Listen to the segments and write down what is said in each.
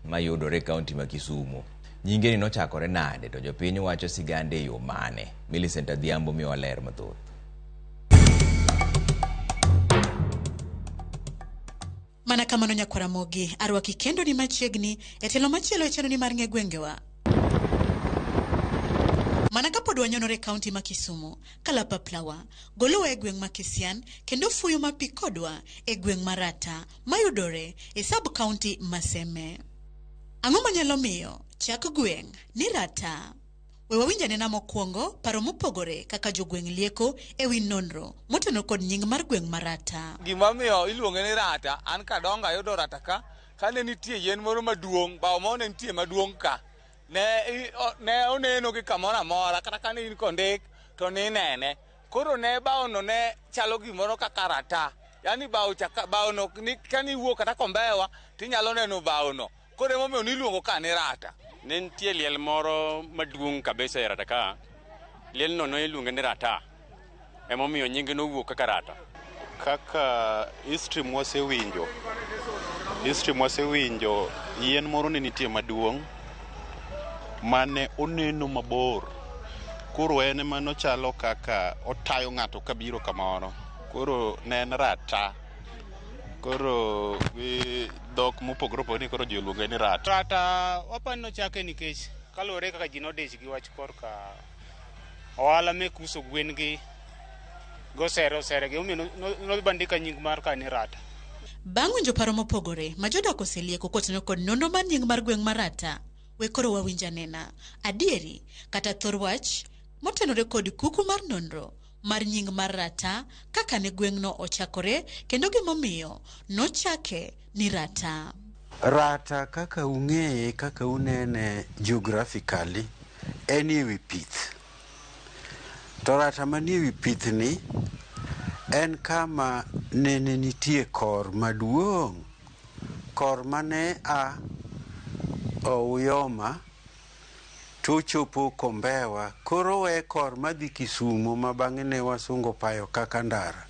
mayudore e kaunti ma Kisumu. Nyingeni nochakore nade to jopiny wacho sigande e yo mane? Millicent Adhiambo miyowa ler mathoth. Mana kamano nyakwaramogi, arwaki kendo ni machiegni e tielo machielo e chenro ni mar ng'e gwengewa. Mana kapod wanyonore e kaunti ma Kisumu, kalapaplawa golowa e gweng' ma Kisian kendo fuyo mapi kodwa e gweng' ma Rata mayudore e sub kaunti ma Seme. Ang'o manyalo miyo chak gweng' ni Rata? We wawinj anena mokwongo paro mopogore kaka jogweng' lieko e wi nonro motenore kod nying mar gweng' ma Rata. Gima miyo iluonge ni Rata, an kadongo ayudo Rata ka, kane nitie yien moro maduong', bao moro ne nitie maduong' ka. Ne oneno gi kamoro amora, kata kane in kondik to ninene. Koro ne baono ne chalo gimoro kaka rata. Yaani bao cha, baono ni kane iwuok kata Kombewa tinyalo neno baono. Koro emomiyo niluongo ka ni Rata. Ne nitie liel moro maduong' kabisa e Rata ka. Lielno ne iluonge ni Rata. Emomiyo nyinge nowuok kaka Rata. Kaka history mwasewinjo, history mwasewinjo, yien moro ne nitie maduong' mane oneno mabor. Koro en ema nochalo kaka otayo ng'ato kabiro kamoro. Koro ne en Rata. Koro gi dhok mopogore opogore koro ji oluonge ni Rata. Rata wapani nochake nikech kaluwore kaka ji nodich gi wach korka ohala mek uso gwen gi gosere osere gi omiyo nobandika nying mar ka ni Rata. Bang' winjo paro mopogore ma jodak oselieko kotenore kod nonro mar nying mar gweng' ma Rata, we koro wawinj anena adieri kata thor wach motenore kod kuku mar nonro mar nying mar Rata kaka ne gweng'no ochakore kendo gimomiyo nochake ni Rata. Rata kaka ung'eye, kaka unene geographically, en e wi pith. To Rata manie wi pith ni en kama nene nitie kor maduong'. Kor mane a Uyoma to chopo Kombewa, koro we kor madhi Kisumo ma bang'e ne wasungu payo kaka ndara,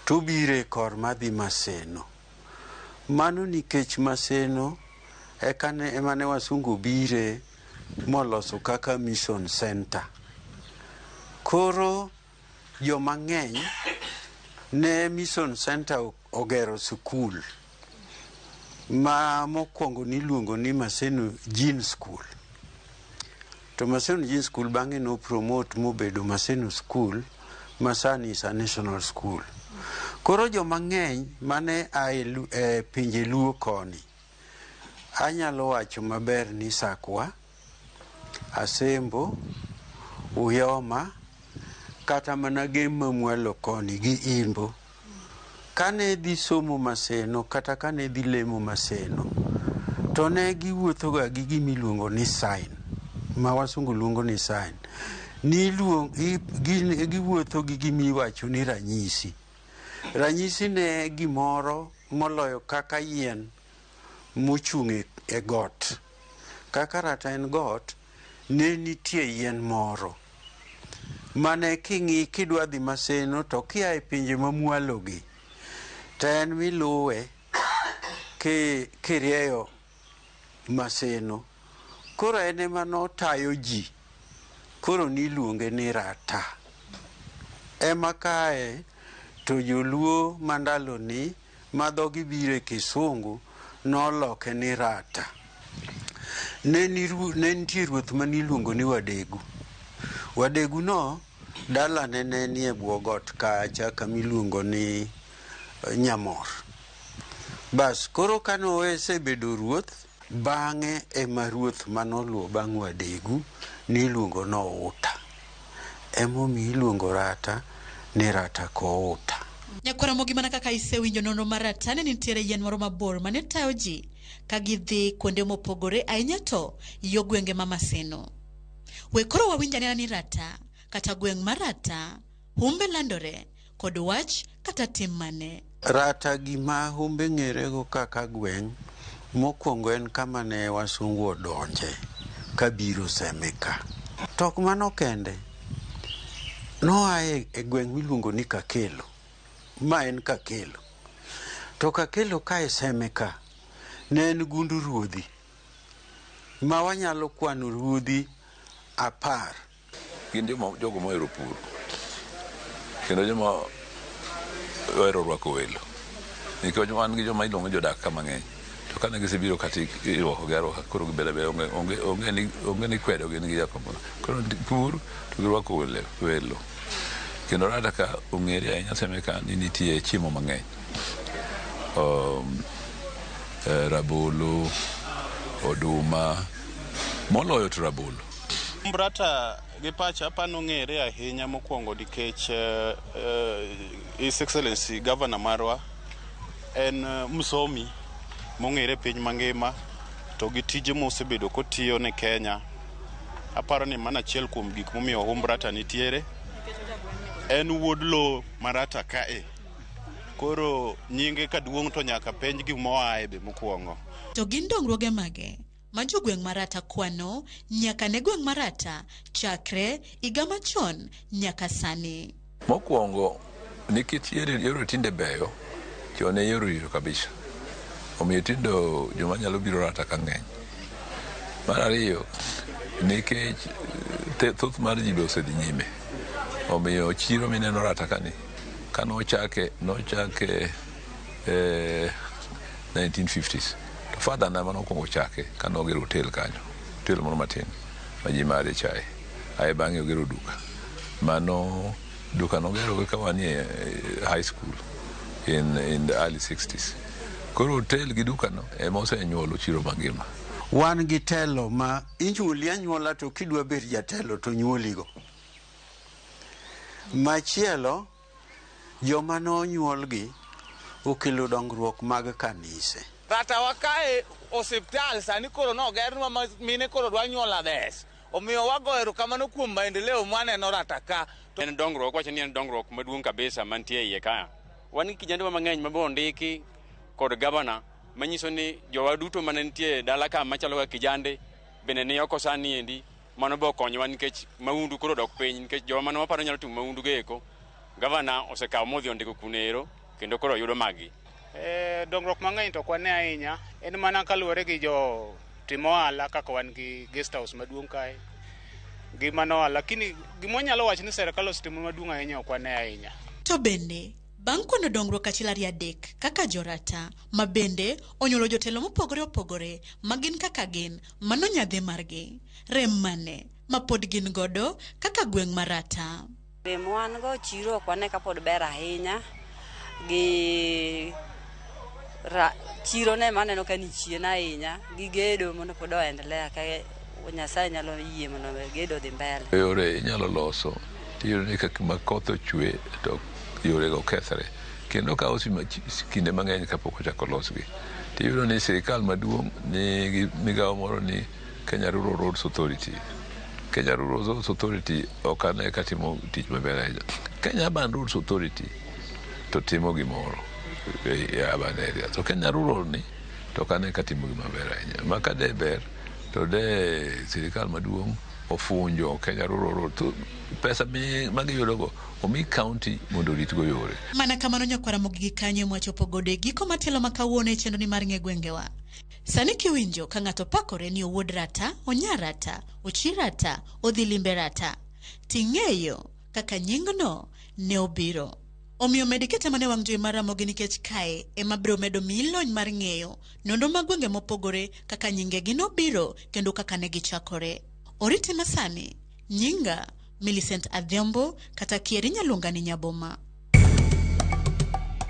to biro e kor madhi Maseno. Mano nikech Maseno eka ne ema ne wasungu bire moloso kaka mission center. Koro joma ng'eny ne mission center ogero sikul ma mokwongo niluongo ni Maseno Jean School. To Maseno Jean School bang'e no promote mobedo Maseno School ma sani is a national school. Koro joma ng'eny mane a e pinje Luo koni, anyalo wacho maber ni Sakwa, Asembo, Uyoma, kata mana Gem mamwalo koni gi Imbo. Kane dhi somo Maseno kata kane dhi lemo Maseno, to ne giwuotho ga gi gimiluongo ni sign, ma wasungu luongo ni sign. Giwuotho gi gimiwacho ni ranyisi. Ranyisi ne gimoro moloyo kaka yien mochung' e got. Kaka Rata en got, ne nitie yien moro mane king'i kidwa dhi Maseno to kia e pinje mamwalo gi, to en miluwe kirieyo Maseno. Koro en ema notayo ji, koro niluonge ni Rata. Ema kae to joluo ma ndaloni ma dhogi biro e Kisungu noloke ni Rata. Ne nitie ruoth maniluongo ni Wadegu. Wadegu no dalane ne nie bwo got kacha kamiluongo ni Nyamor. Bas, koro kane osebedo ruoth, bang'e ema ruoth manoluwo bang' Wadegu niluongo ni Outa. Emomiyo iluongo Rata ni Rata Kouta. Nyakwaramogi mana kaka isewinjo nonro mar Rata ne nitiere yien moro mabor mane tayo ji ka gidhi kuonde mopogore ahinya to yo gwenge ma Maseno. We koro wawinj anena ni Rata kata gweng' mar Rata humbe landore kod wach kata tim mane. Rata gima humbe ng'erego kaka gweng' mokwongo en kama ne wasungu odonje kabiro Seme ka. To ok mano kende, noa e gweng' miluongo ni Kakelo. Ma en Kakelo. To Kakelo ka e Seme ka, ne en gund ruodhi. Ma wanyalo kwano ruodhi 10. Gin jogo mohero pur kendo joma ohero rwako welo, nikech wan gi joma iluongo ni jodak ka mang'eny, to kane gisebiro kata irwakogi arwaka, koro gibedo abeda, onge ni kwedo gin gi jakomoro. Koro pur to girwako welo. Kendo Rata ka ong'ere ahinya Seme ka ni nitie chiemo mang'eny, rabolo, oduma, moloyo to rabolo. Rata gi pacha apani ong'ere ahinya mokwongo nikech His Excellency Governor marwa en msomi mong'ere piny mangima, to gi tije mosebedo kotiyo ne Kenya. Aparo ni mano achiel kuom gik momiyo humb Rata nitiere. En wuod lo ma Rata kae. Koro nyinge kaduong' to nyaka penj gimoaye be mokwongo. To gin dongruoge mage ma jogweng' ma Rata kwano nyaka ne gweng' ma Rata chakre higa machon nyaka sani? Mokwongo, nikech yore tinde beyo, chon ne yore richo kabisa. Omiyo tinde joma nyalo biro Rata ka ng'eny. Mar ariyo, nikech thoth mar ji be osedhi nyime. Omiyo chiro mineno Rata kani, kane ochake 1950s. To father na mane okwongo chake kane ogero hotel kanyo, hotel moro matin ma ji madhe chae. Ae bang'e ogero duka. Mano duka nogero ka wanie high school in the early 60s. Koro hotel gi duka no ema osenyuolo chiro mangima. Wan gi telo ma inyuoli anyuola, to kidwa bet jatelo to nyuoligo. Machielo, joma nonyuolgi okelo dongruok mag kanise. Ratawa kae osiptal sani koro nogernwa ma mine koro dwa nyuol adhes. Omiyo wago erokamano kuom maendeleo mwaneno Rata ka. En dongruok, wacho ni en dongruok maduong' kabisa mantie iye ka. Wan gi kijandewa mang'eny ma be ondiki kod gavana manyiso ni jowa duto mane nitie dala ka machalo kaka kijande bende ni oko sani endi. Mano be okonyowa nikech maundu koro odok piny, nikech jowa mane waparo nyalo timo maundu go eko, gavana osekawo modhi ondiko kuno ero kendo koro yudo maggi. Dongruok mang'eny to ok wane ahinya, en mana kaluwore gi jo timo ohala kaka wan gi guest house maduong' kae gi mano ohala, lakini gima wanyalo wacho ni sirikal osetimo maduong' ahinya ok wane ahinya. To bende bang' kwano dongruok 1, 2, 3 kaka jorata ma bende onyuolo jotelo mopogore opogore ma gin kaka gin, mano nyadhi margi, rem mane ma pod gin godo kaka gweng' ma Rata? Rem wan go chiro ok wane ka pod ber ahinya, gi chiro ne maneno ka ni chien ahinya, gi gedo mondo pod oendelea ka Nyasaye nyalo yie mondo gedo dhi mbele. Yore inyalo loso, tiyudo ni kaka ma koth ochwe to yorego kethre, kendo kawo kinde mang'eny kapok ochako losgi. Tiyudo ni sirikal maduong' nigi migawo moro ni Kenya Rural Roads Authority. Kenya Rural Roads Authority ok ane ka timo tich maber ahinya. Kenya Urban Roads Authority to timo gimoro e urban area. To Kenya Rural ni to ok ane ka timo gima ber ahinya. Ma ka de ber to de sirikal maduong' ofunjo Kenya Rural Road to pesa ma giyudogo omi county mondo oritgo yore. Mana kamano nyakwara Ramogi kanyo mwachopo godo e giko matielo ma kawuono e chenro ni mar ng'e gwengewa. Sani kiwinjo ka ng'ato pakore ni owuod Rata, onya Rata, ochi Rata, odhi limbe Rata, ting'eyo kaka nyingno ne obiro. Omiyo med kete mana e wang' jowi mar Ramogi nikech kae ema biro medo miyi lony mar ng'eyo nonro mag gwenge mopogore kaka nyingegi nobiro kendo kaka ne gichakore. Oriti masani, nyinga Millicent Adhiambo kata kier inyalo luonga ni Nyaboma.